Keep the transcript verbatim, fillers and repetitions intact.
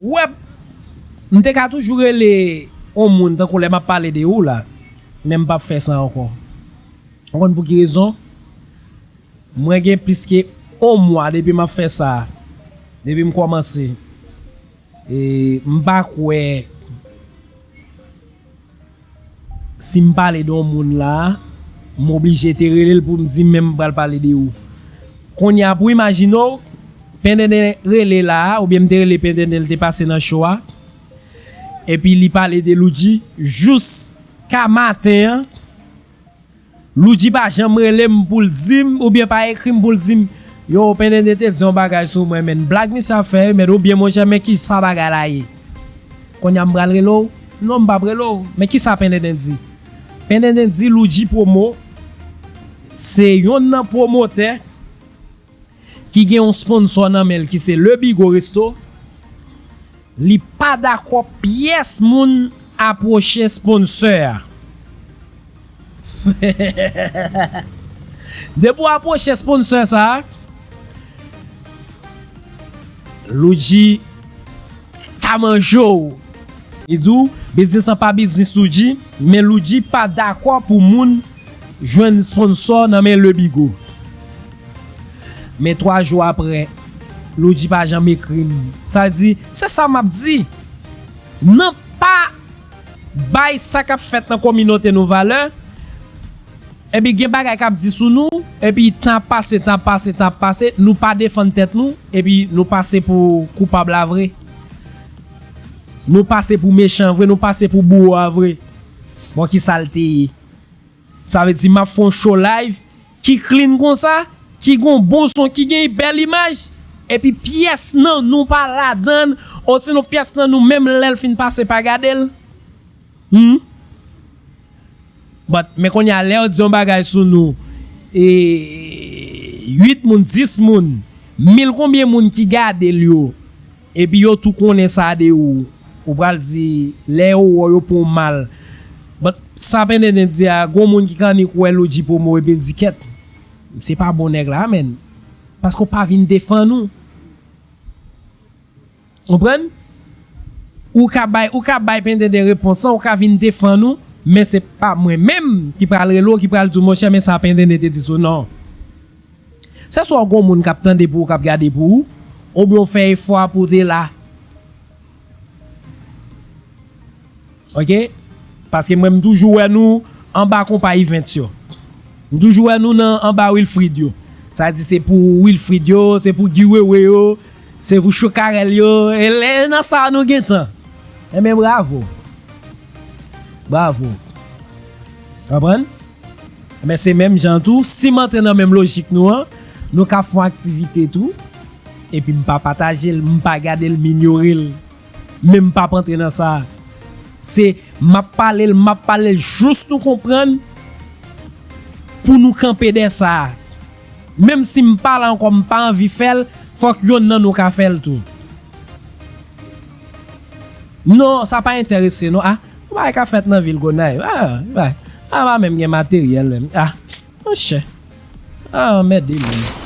Ou wè, m te ka toujou rele yon moun tankou lè m ap pale de ou la, men m p ap fè sa ankò. Ou konn pou ki rezon? Mwen gen plis ke yon mwa depi m ap fè sa, depi m kòmanse. E m pa kwè si m pale de yon moun la, m oblije te rele l pou m di men m pral pale de ou. Kounye a, pou imajine w, Pendenden rele la, oubyen m te rele Pendenden, l te pase nan show a, epi li pale de Loudji jiska maten an. Loudji pa janm rele m pou l di m, oubyen pa ekri m pou l di m, yo, Pendenden te di yon bagay sou mwen, men blag misye ap fè, men oubyen monchè, men kisa bagay la ye? Kounye a m pral rele w? Non, m p ap rele w. Men kisa Pendenden di? Pendenden di Loudji Promo se yonn nan pwomotè ki gen yon sponsò nan men l ki se Le Bigo Resto, li pa dakò pyès moun apwoche sponsò a. Depi w apwoche sponsò sa a, Loudji ka manje w. Li di w, biznis lan pa biznis Loudji, men Loudji pa dakò pou moun jwenn sponsò nan men Le Bigo. Men twa jou apre, Loudji pa janm ekri m. Sa di, se sa m ap di. Nan pa bay sa k ap fèt nan kominote nou valè, epi gen bagay k ap di sou nou, epi tan ap pase, tan ap pase, tan ap pase, nou pa defann tèt nou, epi nou pase pou koupab la vre. Nou pase pou mechan vre, nou pase pou bouwo a vre. Bon, kisa l te ye? Sa vle di m ap fè yon show live ki clean konsa, ki gon bon son, ki gen bèl imaj, epi pyès nan nou pa ladan l, osinon pyès nan nou menm lè l fin pase pa gade l. Hmm? But, men kounye a, lè yo di yon bagay sou nou, e, uit moun, dis moun, mil konbyen moun ki gade l yo, epi yo tou konnen sa de ou, ou pral di, lè yo wè w, yo pran w mal. But, sa Pendenden di a, gon moun ki ka annik wè Loudji Promo, epi l di, kèt, se pa bon nèg la, menn. Paske w pa vin defann ou. Konprann? Ou ka bay, ou ka bay Pendenden repons lan, ou ka vin defann ou, men se pa mwen menm ki pral rele w, ki pral di w, monchè, men sa Pendenden te di sou, non. Se swa w gon moun k ap tande pou ou, k ap gade pou ou, oubyen w fè efò a pou w te la. Ok? Paske mwen, m toujou wè nou anba konpa Events yo. M toujou wè nou nan anba Wilfrid yo. Sa di se pou Wilfrid yo, se pou Guy Wewe yo, se pou Chokarèl yo. E lè nan sa a nou gentan. Enben, bravo. Bravo. Konprann? Men se menm jan tou, si m antre nan menm lojik nou an, nou ka fè yon aktivite tou, epi m pa pataje l, m pa gade l, m inyore l. Men m p ap antre nan sa. Se, m ap pale l, m ap pale l jous nou konprann, pou nou kanpe dè sa. Menm si m pa la ankò, m pa anvi fè l, fòk yonn nan nou ka fè l tou. Non, sa pa enterese nou. Ah, yon bagay ka fèt nan vil Gonayiv. Ah, ah, pa menm gen materyèl menm. Ah, monchè. Ah, anmède moun.